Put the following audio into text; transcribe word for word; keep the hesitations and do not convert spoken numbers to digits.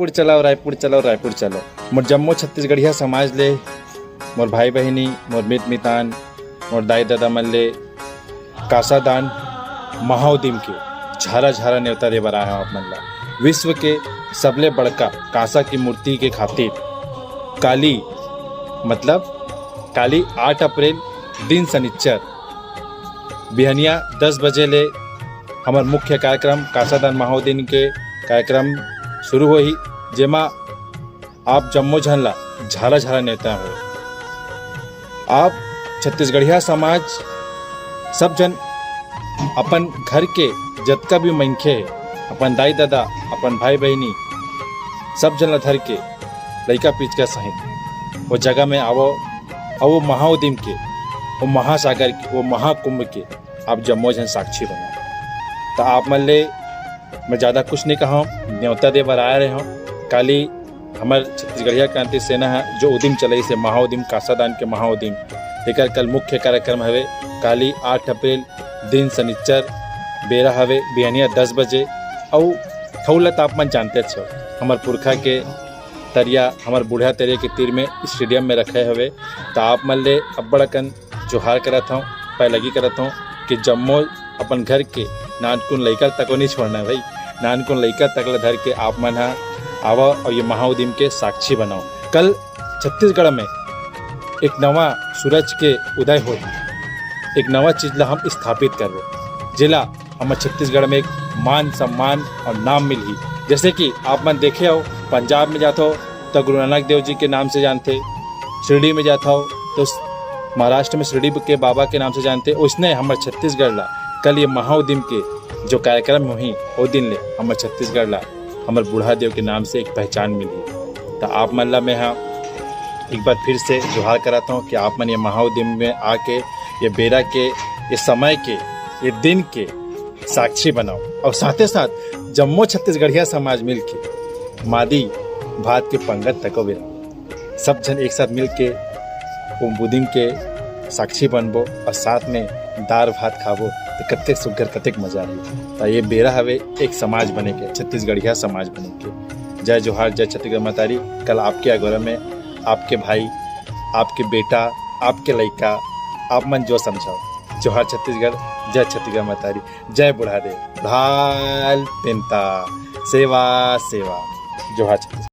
रायपुर चलो, रायपुर चलो, रायपुर चलो। मोर जम्मो छत्तीसगढ़िया समाज ले, मोर भाई बहिनी, मोर मित मितान, मोर दाई ददा मन ले कांसादान महाउदिम के झारा झारा नेवता दे बर आए हंव आप मन ला। विश्व के सबले बड़का कांसा की मूर्ति के खातिर काली, मतलब काली आठ अप्रैल, दिन सनिच्चर, बिहनिया दस बजे ले हमर मुख्य कार्यक्रम कांसादान महाउदिम के कार्यक्रम शुरू होही, जेमा आप जम्मो झन ला झारा झारा नेवता हंव। आप छत्तीसगढ़िया समाज सब झन अपन घर के जतका भी मनखे हे, अपन दाई ददा, अपन भाई बहिनी, सब झन ला धर के लइका पिचका सहित वो जगह में आवो, अउ वो महाउदिम के, वो महासागर के, वो महाकुंभ के आप जम्मो झन साक्षी बनो। त आप मन ले मैं ज़्यादा कुछ नहीं कहंव, नेवता दे बर आए रहेंव। काली हमर छत्तीसगढ़िया क्रांति सेना ह जो उदिम चलाइस हे, महाउदिम, कांसादान के महाउदिम, एकर कल मुख्य कार्यक्रम हवे। काली आठ अप्रैल, दिन सनिच्चर, बेरा हवे बिहनिया दस बजे। अउ ठउर ला त आप मन जानतेच हो, हमर पुरखा के तरिया, हमर बूढ़ा तरिया के तीर में स्टेडियम में रखे हवे। त आप मन ले अब्बड़ अकन जोहार करत हंव, पैलगी करत हंव कि जम्मो अपन घर के नानकुन लइका तको नहीं छोड़ना हे भाई, नानकुन लइका तक ला धर के आप मन ह आवव अउ ये महाउदिम के साक्षी बनव। कल छत्तीसगढ़ में एक नवा सूरज के उदय होही, एक नवा चीज ला हम स्थापित करबो, जेला हमर छत्तीसगढ़ में एक मान सम्मान अउ नाम मिलही। जैसे कि आप मन देखे हो, पंजाब में जाथो त गुरु नानक देव जी के नाम से जानथे, शिरडी में जाथो तो महाराष्ट्र में शिरडी के बाबा के नाम से जानथे। ओइसने हमर छत्तीसगढ़ ला कल ये महाउदिम के जो कार्यक्रम होही, ओ दिन ले हमर छत्तीसगढ़ ला हमर बूढ़ा देव के नाम से एक पहचान मिलही। त आप मन ला मैं ह एक बार फिर से जोहार करत हंव कि आप मन ये महाउदिम में आके, ये बेरा के, ये समय के, ये दिन के साक्षी बनव अउ साथे साथ जम्मो छत्तीसगढ़िया समाज मिलके मादी भात के पंगत तको बेरा सब झन एक साथ मिलके वो उदिम के साक्षी बनबो अउ साथ में दार भात खाबो, त कतेक सुग्घर, कतेक मजा आही। त ये बेरा हवे एक समाज बने के, छत्तीसगढ़िया समाज बने के। जय जोहार, जय छत्तीसगढ़ महतारी। कल आपके अगोरा में आपके भाई, आपके बेटा, आपके लइका, आप मन जो समझव। जोहार छत्तीसगढ़, जय छत्तीसगढ़ महतारी, जय बुढ़ादेव, भाल पेंता, सेवा सेवा। जोहार छत्तीसगढ़।